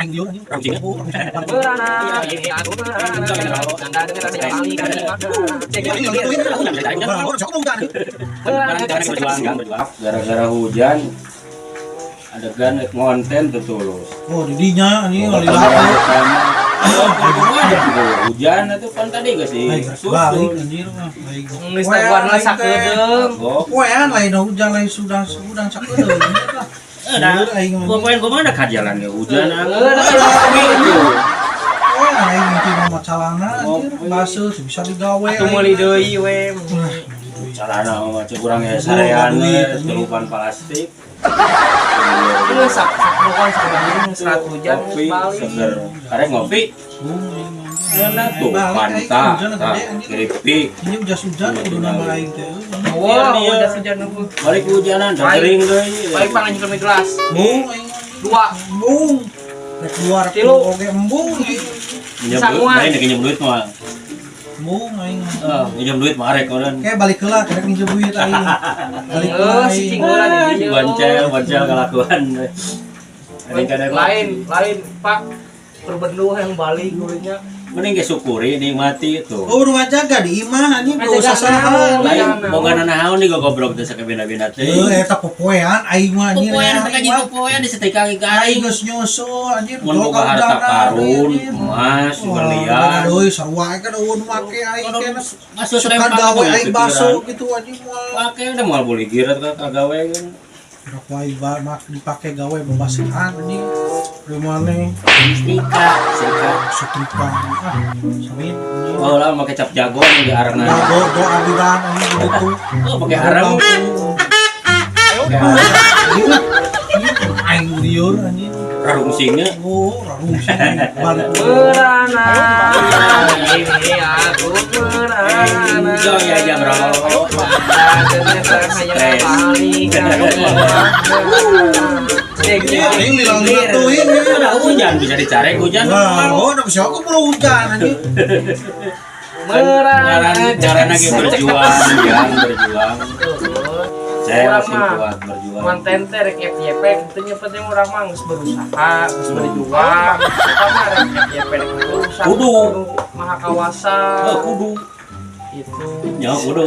Aing lieur anjing. Beranak, ini aku beranak. Gara-gara hujan adegan ngonten tuh tulus. Oh, didinya anjing Oh, lila. Hujan itu kan tadi gak sih? Balik anjir mah. Geus warna sakedeung. Oh, Poean lain hujan lain sudah sudah sakedeung. Nah, aing mah. gua poin gua mana ka jalan ya hujan. Poean aing mungkin mah calana anjir baseuh bisa digawe. Atuh meuli deui we. Calana mah cek urang ya sarean celupan plastik. Geus sak sak sakedeung serat hujan Kopi balik. Seger. Karek ngopi. Enak tuh, Fanta, keripik. Ini hujan hujan kudu nambah aing teh. Wah, udah hujan nunggu. Balik hujanan, dah kering deui. Balik panganjikeun mie gelas. Embung aing. Dua. Embung. Rek dua rek Tilu. oge embung aing. Minjem duit, lain minjem duit mah. Embung aing. Eh, minjem duit mah arek eureun. Kayak balik heula karek minjem duit aing. Balik heula. Eh, si cinggulan di dieu. Boncel, boncel kelakuan. Lain, lain, Pak. Perbenduh yang balik gurunya. Mending ge syukuri nikmati itu. Oh, rumah jaga di imah anjing teu usah saha. Lain boga nanaon nih goblok teh sakabina-bina teh. Heuh eta popoean aing mah anjir. Popoean teh kaji popoean disetrika ka Aing aing. geus nyusul anjir. Mun boga harta karun, emas, berlian. Deui sarua kan eueun make aing teh. Masuk Suka gawe aing baso gitu anjing moal. Pake udah moal buligir atau ka gawe kan. Rokok aing mak dipake gawe babasihan anjing. Di mana? Setrika, setrika. Setrika. Ah, samin. Oh lah make cap jago di arangna. Jago do abiran anjing gitu. Oh, pakai arang. Aing lieur anjing. Rarungsingnya. Oh, rarungsing balik. Beranak, ini aku beranak. Enjoy aja, bro. Stres. Aing lila-lila teuing. Ada hujan bisa dicarek hujan. Wah, oh, udah bisa aku perlu hujan anjing. Cara lagi berjuang, ya, berjuang. Saya masih kuat berjuang. Konten teh rek FYP kitu nya penting urang mah geus berusaha, geus berjuang. Eta mah rek FYP rek berusaha. Kudu. Maha kawasa. Oh, kudu. Itu. Ya, kudu.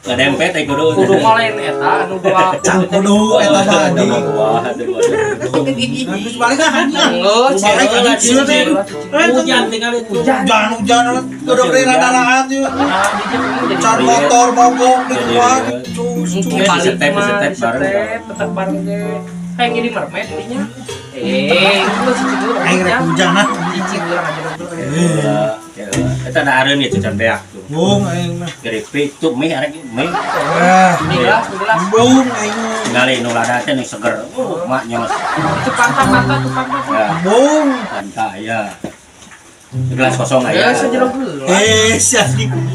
Ngadempet teh kudu. Kudu mah lain eta anu dua. Cang kudu eta mah anjing. Wah, aduh. Terus balik ah anjing. Geus, Balik anjing teh. Hujan tinggal itu. Hujan hujan kudu beri radaraan ieu. Car motor mogok di keluar. Cus Mungkin cus. balik Step, mah step di bareng. step, tetep bareng ge. Kayak jadi mermaid dinya. Eh, itu cicing urang. Aing rek hujan ah. Cicing urang aja dulu. Eta ada areun ya cucan beak tuh. Bung aing mah. Keripik tuh mie arek mie. Ah, Ini gelas, ini gelas. bung aing mah. Tinggali nu lada teh nu seger. Mak nyos. Itu panta-panta tuh panta. Ya, Bung. panta ya. Gelas kosong Ya, aya. sejerok gelas. Eh, si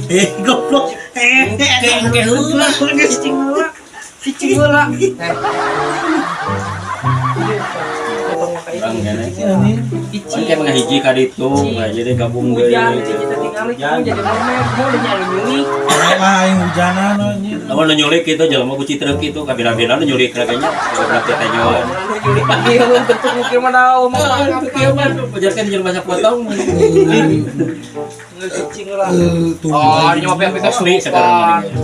eh goblok. Eh, Engke heula. Cicing heula. Cicing heula. Eh. Urang kene. Anjing. Kan kayak ngahiji ka ditu, jadi gabung deui. Hujan, kita tinggal kamu jadi mermaid, kamu udah nyari nyulik. Ah, aing hujanan anjing. Lamun nu nyulik kitu jelema ku citreuk kitu kabila-bila nu nyulik kayaknya berarti teh nyawa. Nyulik dia bentuk mungkin mah dau mau Kieu mah pajarkeun jelema sapotong. Nggak cicing lah. Tuh. Oh, dia nyoba api Asli sekarang ini.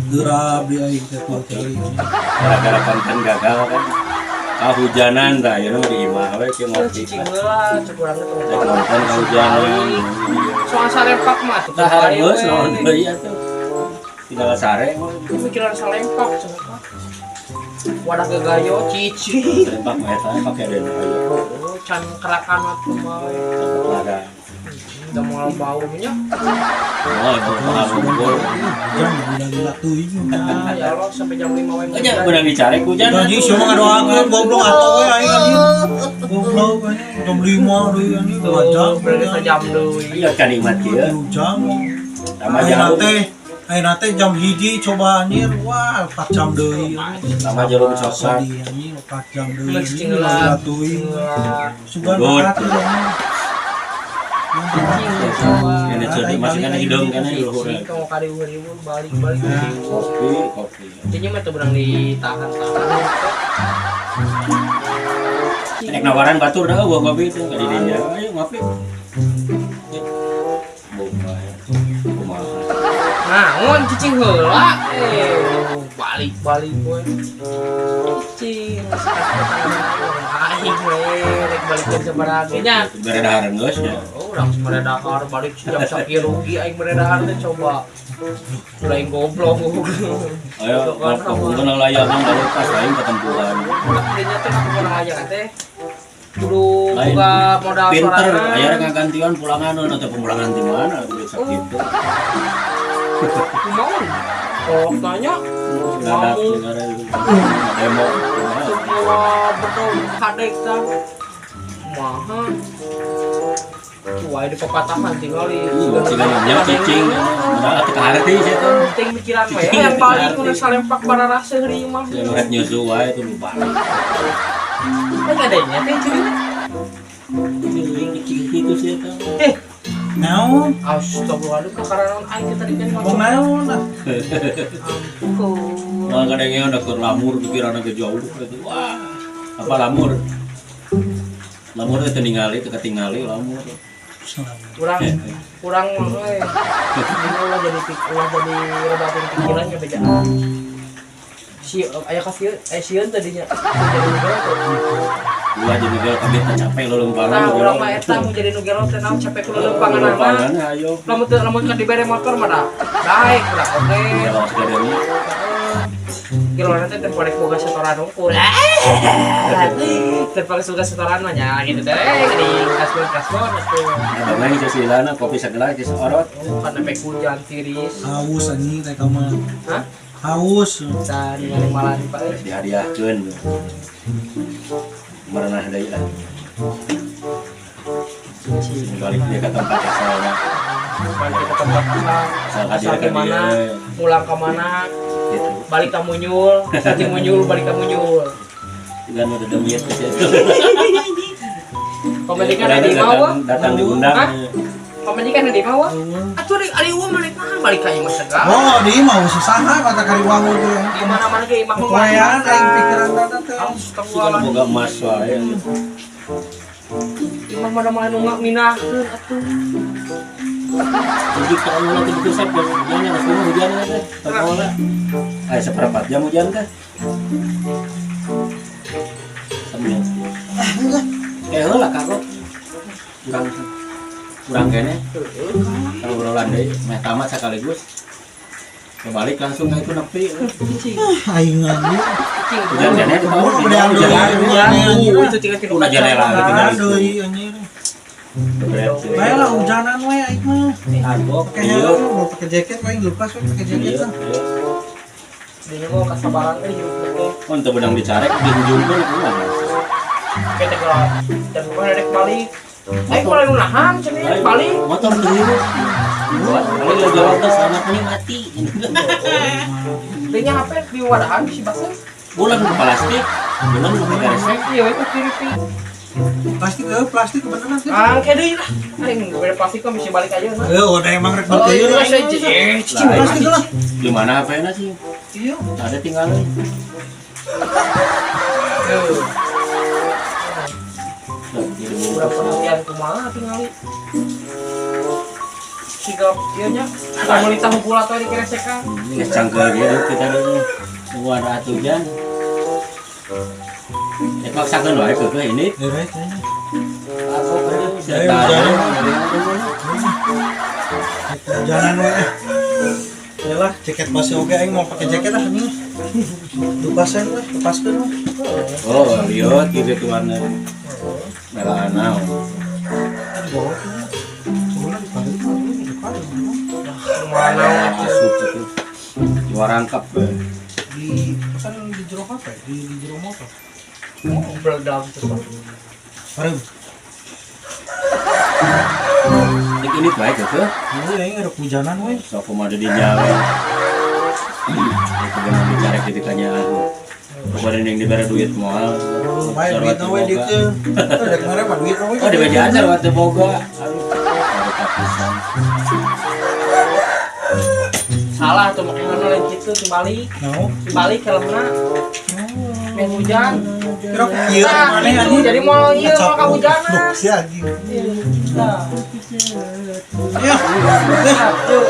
Geura beli aing teh tuh kali. Gara-gara konten gagal kan. Ah hujanan dah, ya di imah we kieu ngopi. Cicing heula, cek urang teh. Rek konten kahujanan. Soal salempak mah tuh. Tah geus naon deui atuh. Tinggal sare mah. Mikiran salempak cenah. Wadah gegayo cicing. Serempak mah eta pake dena aya. Oh, can kerakan atuh mah. Lada. Udah mulai baunya. Oh, itu unggul. Hujan gila-gila teuing. Ya Allah sampai jam 5 we. Nya beunang dicarek hujan. Anjing siapa ngadoakeun goblok atuh we aing anjing. Goblok anjing jam 5 deui anjing 2 jam. Berarti sejam deui. Iya kan nikmat kieu. Jam. Tambah Ayeuna jarum. teh ayeuna teh jam 1 coba anjir. Wah, 4 jam deui. Tambah jarum coklat. Sedih anjing 4 jam deui. Geus cicing heula. Gila teuing. Sugan Udut. atuh anjing. Ini jadi masih kan hidung kan di luhur. Cicing kamu kali ribu balik-balik. Kopi, kopi. Jadinya mah tuh berang ditahan-tahan. Rek nawaran batur dah gua ngopi itu ka didinya. Ayo ngopi. Boga ya. Kumaha. Naon cicing heula. Eh, balik-balik we. Cicing. Aing we rek balikeun sabaraha ge nya. Bere dahareun geus ya. Oh, urang bere dahar balik jam sakieu rugi aing bere dahar teh coba. Lain goblok. Ayo, ngomong layangan lalu pas aing ketempuhan. Dinya teh kudu layangan teh. Kudu Lain. boga modal Pinter, sorangan. aya rek ngagantian pulangan atau pemulangan di mana duit sakitu. Kumaha? Oh, tanya. Dadak Mau negara demo. semua betul kadek tah. Kumaha? Wah, di pepatahan tinggal di Siga nya cicing, udah teu kaharti sia teh. Penting mikiran we. Cicing, Yang balik teu kudu salempak bararaseuh di imah. Sia nu rek nyusu wae tuh lupa. Kan adanya teh ciri. Cicing gitu sih teh. Eh, Naon? astagfirullahaladzim, kakaran aing teh tadi kan Mau ngocok. naon ah? Ampun. Malah kadangnya udah ke lamur pikirannya ke jauh gitu. Wah, apa lamur? Lamur itu ningali, itu ketingali lamur. Kurang kurang we. Ini ulah jadi ulah jadi rebatin pikiran nya bejaan. Si aya ka sieun, eh sieun tadinya. Jadi nu gelo tuh. Gua jadi gelo kabeh teh capek leuleumpangan. Nah, urang mah eta mun jadi nu gelo teh naon capek ku leuleumpangan. Leuleumpangan ayo. Lamun teu lamun kan dibere motor mah dah. Daek udah oke. Gelo segadeuni. Gelo nanti teh porek boga setoran unggul. Teh porek boga setoran mah nya gitu teh. Geuning kasbon kasbon atuh. Nah, dongeng sesilana kopi segelas geus orot. Kan efek hujan tiris. Haus anjing teh kamu. Hah? Haus. Dan ningali malah Pak. Dihadiahkeun. Merenah deui lah. Balik dia ke tempat asalnya. Balik ke tempat asal. Asal Asal hadir di ke mana, dia. pulang ke mana, Gitu. balik ke munyul, sati munyul, balik ke munyul. Dengan udah demit ke situ. Pemajikan ada di bawah. Datang diundang. Hah? Pemajikan ada di bawah. Atuh ari ari eueuh balik mah balik ka imah segala. Oh, di imah usaha kata kariwangu ge. Di mana-mana ge imah mah. Poean aing pikiran teh teh. Sugan Astagfirullah. boga emas wae. Imah mah mah nu minahkeun atuh. Jadi kalau ulah teu dikusap hujannya geus kumaha hujanna teh. Pakola. Aya seperempat jam hujan teh. Sambil. Eh heula kagok. Kurang kurang kene. Kalau obrolan deui meh tamat sekaligus. Kebalik langsung ka itu nepi. Cicing. Aing anjing. Cicing. Hujan kene di bawah. Oh, udah Hujan. hujan. Oh, itu tinggal tiga Udah jendela, tinggal itu. Deui anjing. Bae lah hujanan we aing mah. Kagok. Pakai helm, mau pakai jaket aing lepas we pakai jaket Iya. lah. Dia mau kasabaran euy hirup teh. Oh, untuk benang dicarek di ujung pun kumaha. Kayak teh kalau dan bukan rek balik. Aing mulai nahan cenah balik. Motor tuh hirup. Balik lo jawab tuh selamat menikmati. Dinya HP di wadahan si basah. Bulan ke plastik, bulan ke keresek. Iya, itu kiri. Plastik eueuh plastik kebeneran sih. Ah, kayak deui lah. Aing beda plastik kok bisa balik aja mah. Eh, udah emang rek Oh, balik iya, aja. saya cicing Lah, Plastik lah. Di mana HP-nya sih? Iya. Ada tinggalin. Tuh. Loh, jadi Kurang perhatian kumaha tingali. Sigap ieu nya. Lamun litah hukul atuh di keresekan. Geus cangkeul gitu kita dulu. Tunggu ada hujan. Ya paksakeun wae keukeuh ini. Ya rek kayaknya. Aku Ayo, hujanan. Hujanan we. Ya lah, jaket masih oke aing mau pakai jaket ah ini. Lupasan we, lepaskeun we. Oh, lihat gitu warna merah anau. Bawa tuh. Sebulan dipari, dipari, Mana Asup itu. Warangkap. di kan di jero apa ya? Di jero motor. Beledam tuh. Bareng. Ini ini baik gitu. Ini aing ada hujanan we. Sok kumaha di Jawa. Itu benar bicara ketikanya aku. Pokoknya yang diberi duit moal. Bae duit we di teu. Ada kemarin mah duit we. Oh, di bejaan sarua teu boga. Aduh, baru kapisan. Salah tuh make lain gitu dibalik. No. Dibalik helmna. Main hujan. Kira kieu Nah, maneh gitu. anjing. Jadi mau ieu mau kahujanan. Duh, si anjing. Nah, Ayo. yuk.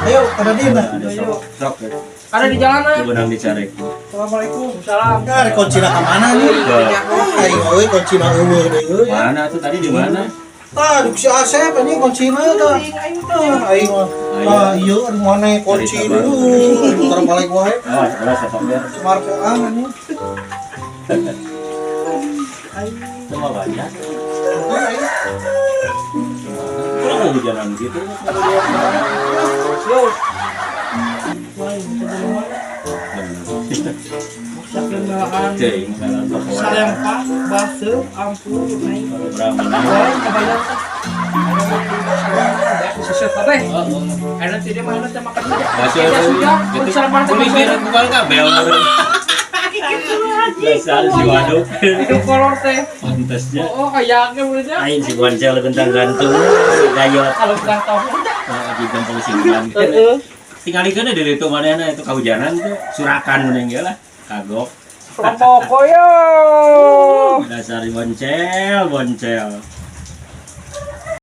Ayo, kada dieu dah. Ada sok sok ya. Ada di jalanan. Benang dicarek. Assalamualaikum. Salam. Ya, rek kuncina ka mana nih? Ah, aing euy kuncina eueuh deui euy. Mana tuh tadi di mana? Tah, duk si Asep anjing kuncina tah. Tah, aing mah. Ah, ieu aduh mana kunci dulu. Putar balik wae. Oh, sekolah sosok dia. Markoan anjing. Semua banyak. Tuh, aing. Kalau mau hujanan gitu. Yo. Wah, ini siapin bahan. Cing, kalau toko. Salempak, baseuh, ampun, naik. Kalau berapa? Wah, kebayang teh. Susu apa eh? Oh, oh. Karena tidak mau nanti makan aja. Baseuh. Ya sudah, Gitu. sarapan sama Kulit saya. bukan kabel. Dasar si waduk. Itu kolor teh. Pantasnya. Oh, kayaknya udah. Aing si boncel gentang gantung. Gayot. Kalau udah tahu udah. Di gempol singgang. Heeh. Tinggalikeun dari itu manehna itu kahujanan tuh surakan mending ge lah. Kagok. Rokok yo. Dasar boncel, boncel.